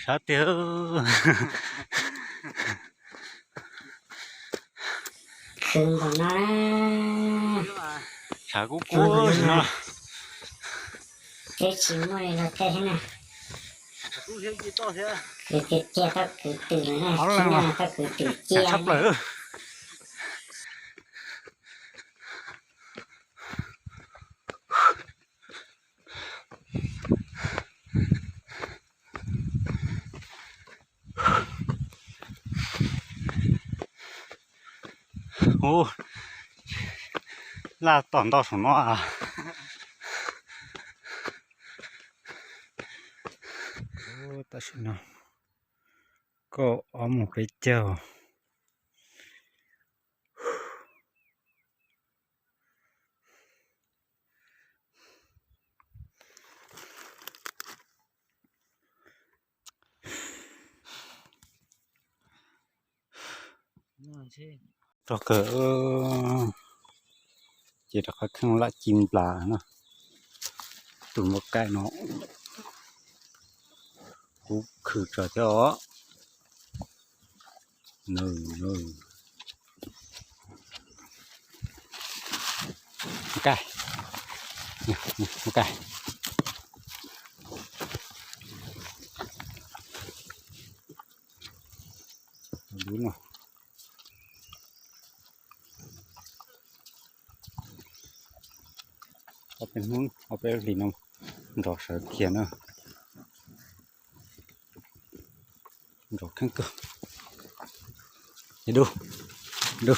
Sab tiag. Khwv npaum no na. Tshav kub kub no. Twb tsis muaj li los tej thiab na. Kwv twm ciaj tau kwv twm na, tau kwv twm ciaj tshaj plaws. Ub, laj tom ntoj saum no. Tam sim no kaum ob moos peb caug. Txog kawg, ces rov qab kheej lam ci nplas na. Tus npua kaim no kuv khwv tsawv thiab os. Nkaij, nkaij. Lub no, ob peb hnub ob peb hlis no nrov sawv kiag na. Nrov kheej kawg. Du, du.